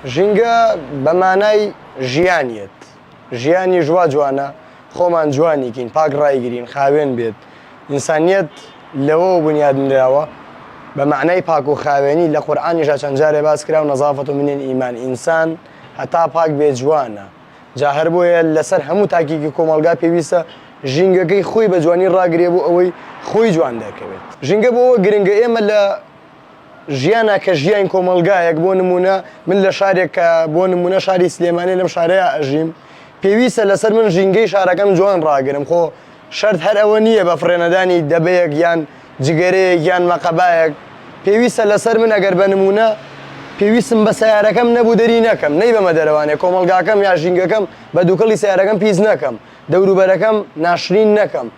ژینگە بە مانای ژیان یەت، ژیانیش وا جوانە خۆمان جوانی کەین، پاک ڕایگرین، خاوێن بێت، ئینسانیەت لەوەوە بونیاد نراوە بە مەعنای پاک و خاوێنی، لە قورئانیشا چەند جارێ باس کراوە نظافە من الایمان، ئینسان هەتا پاک بێ جوانە، جا هەر بۆیە لەسەر هەموو تاکێکی کۆمەڵگا پێویستە ژینگەکەی خۆی بە جوانی ڕاگرێ بۆ ئەوەی خۆی جوان دەرکەوێت. ژینگە بۆ ئەوە گرنگە ئێمە لە ژیانا کە ژیاین کۆمەڵگایەک بۆ نموونە من لە شارێک کە بۆ نموونە شاری سلێمانی لەم شارەیا ئەژیم پێویستە لەسەر من ژینگەی شارەکەم جوان ڕاگرم خۆ شەرت هەر ئەوە نییە بە فڕێنەدانی دەبەیەک یان جگەرەیەک یان مەقەبایەک پێویستە لەسەر من ئەگەر بە نموونە پێویستم بە سەیارەکەم نەبوو دەری نەکەم نەیبەمە دەرەوانێ کۆمەڵگاکەم یا ژینگەکەم بە دووکەڵی سەیارەکەم پیس نەکەم دەوروبەرەکەم ناشرین نەکەم.